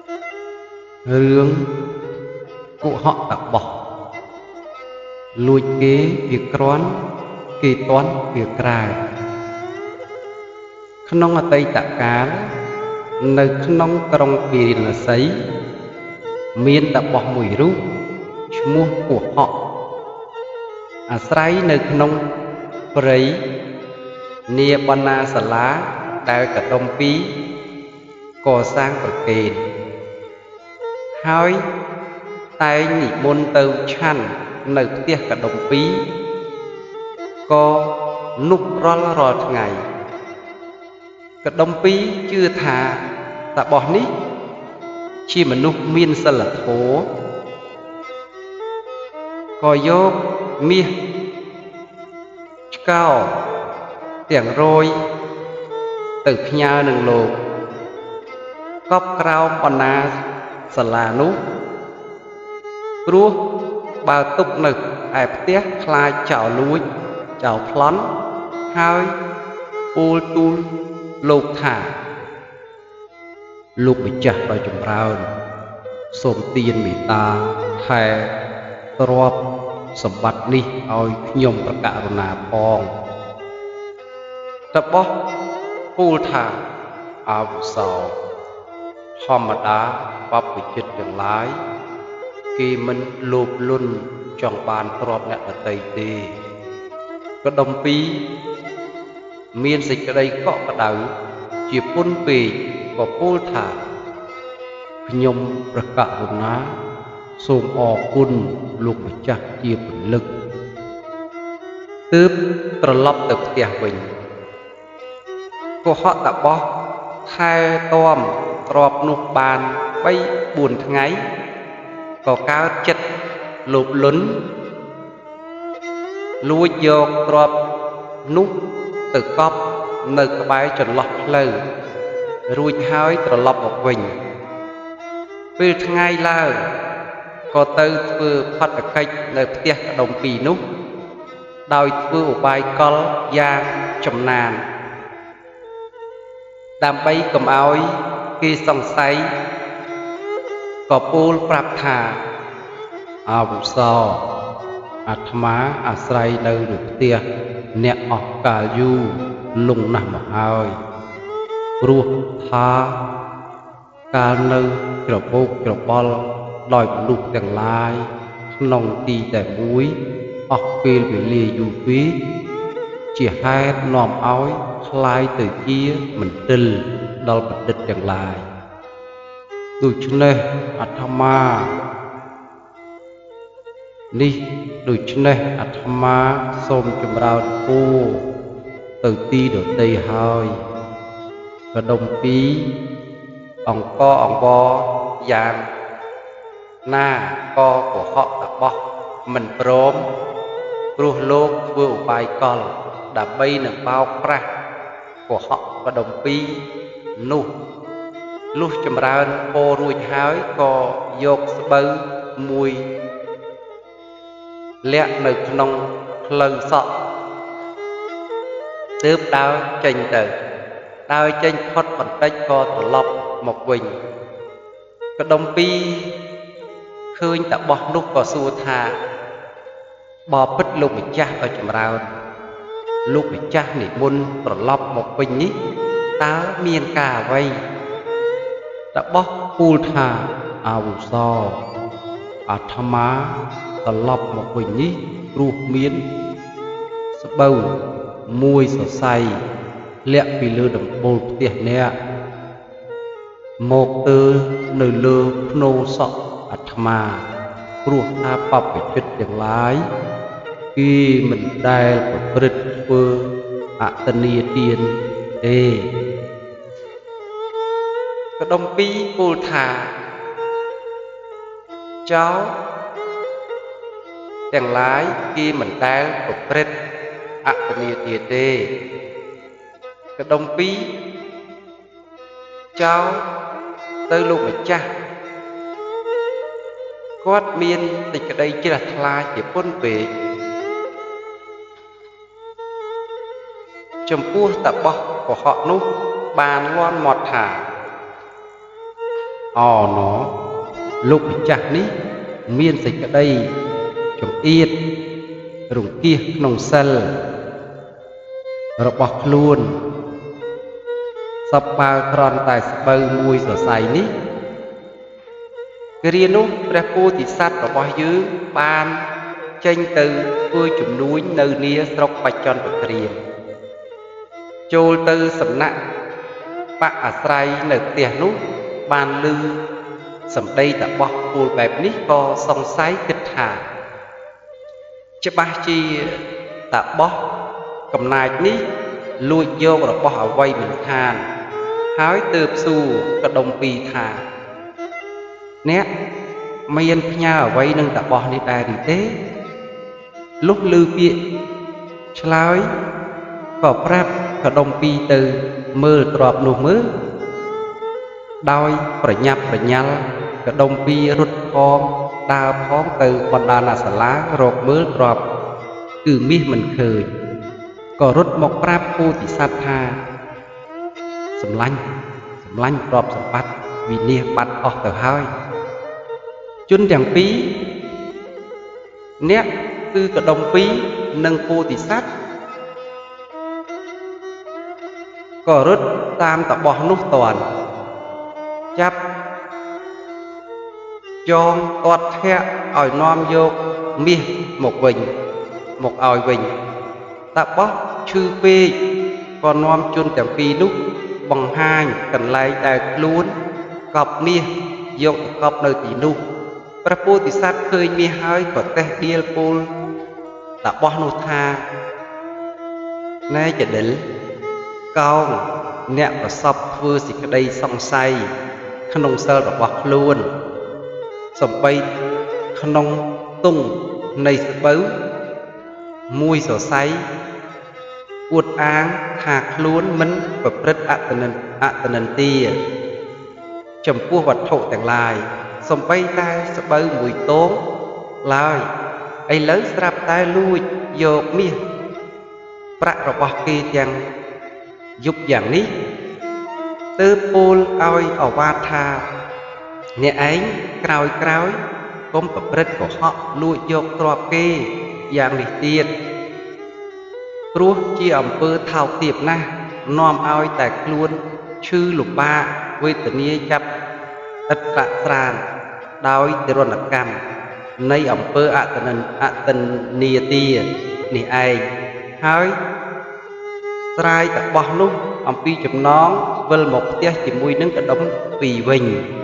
រឿងកុហកតបោះលួចគេវាក្រាន់គេតន់វាក្រើក្នុងអតីតកាលនៅក្នុងក្រុងពារាណសីមានតបោះមួយរូបឈ្មោះកុហកអាស្រ័យនៅក្នុងព្រៃនាបណ្ណាសាលាដែលកដុំពីកសាងប្រគេនហើយតែងនិមន្តទៅឆាន់នៅផ្ទះកដុំពីក៏នោះរាល់រាល់ថ្ងៃកដុំពីជឿថាតបោះនេះជាមនុស្សមានសិលធម៌ក៏យកមាសឆ្កោទាំងរយទៅផ្ញើនឹងលោកកប់ក្រោមបណ្ណាសាលានោះព្រោះបើទុកនៅឯផ្ទះខ្លាចចោលលួចចោលប្លន់ហើយពូលទូលលោកថាលោកម្ចាស់ដ៏ចម្រើនសូមទានមេត្តាថែទ្រព្យសម្បត្តិនេះឲ្យខ្ញុំប្រករុណាផងតបោះពូលថាអាវុសោធម្មតាបព្វជិតទាំងឡាយគេមិនលោភលន់ចង់បានទ្រព្យអ្នកដទៃទេកដុំពីមានសេចក្តីកក់ក្ដៅជាពុនពេកក៏ពោលថាខ្ញុំប្រករុណាសូមអរគុណលោកម្ចាស់ជាពលឹកទើបត្រឡប់ទៅផ្ទះវិញកុហកតបោះថែទាំទ្រព្យនោះបាន3 4ថ្ងៃក៏កើតចិត្តលោភលន់លួចយកទ្រព្យនោះទៅកប់នៅក្បែរចន្លោះផ្លូវរួចហើយត្រឡប់មកវិញពេលថ្ងៃឡើងក៏ទៅធ្វើផតកិច្ចនៅផ្ទះកដុំពីនោះដោយធ្វើឧបាយកលយ៉ាងចំណានដើម្បីកុំឲ្យគេសង្ស័យក៏ពោលប្រាប់ថាអាវុសោអាត្មាអាស្រ័យនៅនៅផ្ទះអ្នកអស់កាលយូរលងណាស់មកហើយព្រោះថាកាលនៅច្របូកច្របល់ដោយមនុស្សទាំងឡាយក្នុងទីតែមួយអស់ពេលវេលាយូរពេកជាហេតុនាំឲ្យคล้ายទៅជាមន្ទិលដល់បណ្ឌិតទាំងឡាយដូច្នេះអាត្មានេះដូច្នេះអាត្មាសូមចម្រើនពរទៅទីដទៃហើយកដុំពីអង្គអង្វរយ៉ាងណាក៏កុហកតបោះមិនព្រមព្រោះលោកធ្វើឧបាយកលដើម្បីនឹងបោកប្រាស់កុហកកដុំពីនោះលុះចម្រើនពររួចហើយក៏យកស្បូវមួយលាក់នៅក្នុងផ្លូវសក់ទើបដើរចេញទៅដើរចេញផុតបន្តិចក៏ត្រឡប់មកវិញកដុំពីឃើញតបោះនោះក៏សួរថាបពិតលោកម្ចាស់ដ៏ចម្រើនលោកម្ចាស់និមន្តត្រឡប់មកវិញនេះតើមានការអ្វីតបោះពូលថាអាវុសោអាត្មាត្រឡប់មកវិញនេះព្រោះមានស្បូវមួយសរសៃលាក់ពីលើដំបូលផ្ទះអ្នកមកទើនៅលើភ្នោសក់អាត្មាព្រោះថាបព្វជិតទាំងឡាយគេមិនដែលប្រព្រឹត្តធ្វើអតនីទានទេកដុំពីពោលថាចោលទាំងឡាយគេមិនដែលប្រព្រឹត្តអតនីទានទេកដុំពីចោលទៅលោកម្ចាស់គាត់មានសេចក្តីជ្រះថ្លាជាពន់ពេកចំពោះតបោះកុហកនោះបានលាន់មាត់ថា អណលោកម្ចាស់នេះមានសេចក្តីចង្អៀតរង្គៀសក្នុងសិលរបស់ខ្លួនសពបើគ្រាន់តែស្បូវមួយសរសៃនេះគ្រានោះព្រះពោធិសត្វរបស់យើងបានចេញទៅធ្វើជំនួញនៅនាស្រុកបច្ចន្ដគ្រាមចូលទៅសំណាក់បកអាស្រ័យនៅផ្ទះនោះបានឮសម្ដីតបោះពូលបែបនេះក៏សង្ស័យគិតថាច្បាស់ជាតបោះកំណាចនេះលួចយករបស់អ្វីមិនខានហើយទើបសួរកដុំពីថាអ្នកមានផ្ញើអ្វីនឹងតបោះនេះដែរឬទេលុះឮពាក្យឆ្លើយក៏ប្រាប់កដុំពីទៅមើលទ្រព្យនោះមើលដោយប្រញាប់ប្រញាល់កដុំពីរត់ផងដើរផងទៅបណ្ដាសាលារកមើលទ្រព្យគឺមាសមិនឃើញក៏រត់មកប្រាប់ពោធិសត្វថាសម្លាញ់សម្លាញ់ទ្រព្យសម្បត្តិវិនាសបាត់អស់ទៅហើយជនទាំងពីរអ្នកគឺកដុំពីនិងពោធិសត្វក៏រត់តាមតបោះនោះតាន់ចាប់ចងទាត់ធាក់ឲ្យនាំយកមាសមកវិញមកឲ្យវិញតបោះឈឺពេកក៏នាំជនទាំងពីរនោះបង្ហាញកន្លែងដែលខ្លួនកប់មាសយកទៅកប់នៅទីនោះព្រះពោធិសត្វឃើញមាសហើយក៏តេះដៀលពោលតបោះនោះថាណែចដិលកោងអ្នកប្រសពធ្វើសេចក្តីសង្ស័យក្នុងសិលរបស់ខ្លួនសំបីក្នុងទងនៃស្បូវមួយសរសៃអួតអាងថាខ្លួនមិនប្រព្រឹត្តអតនិន្ទាចំពោះវត្ថុទាំងឡាយសំបីតែស្បូវមួយទងឡើយឥឡូវស្រាប់តែលួចយកមាសប្រាក់របស់គេទាំងយប់យ៉ាងនេះទើបពោលឲ្យឱវាទថាអ្នកឯងក្រោយក្រោយកុំប្រព្រឹត្តកុហកលួចយកទ្រព្យគេយ៉ាងនេះទៀតព្រោះជាអំពើថោកទាបណាស់នាំឲ្យតែខ្លួនឈឺលំបាកវេទនាចាប់ឥតត្រាក់ត្រានដោយទរណកម្មនៃអំពើអតនិអតនីទានេះឯងហើយស្រាយតបោះនោះអំពីចំណងវិលមកផ្ទះជាមួយនឹងកដុំពីរវិញ។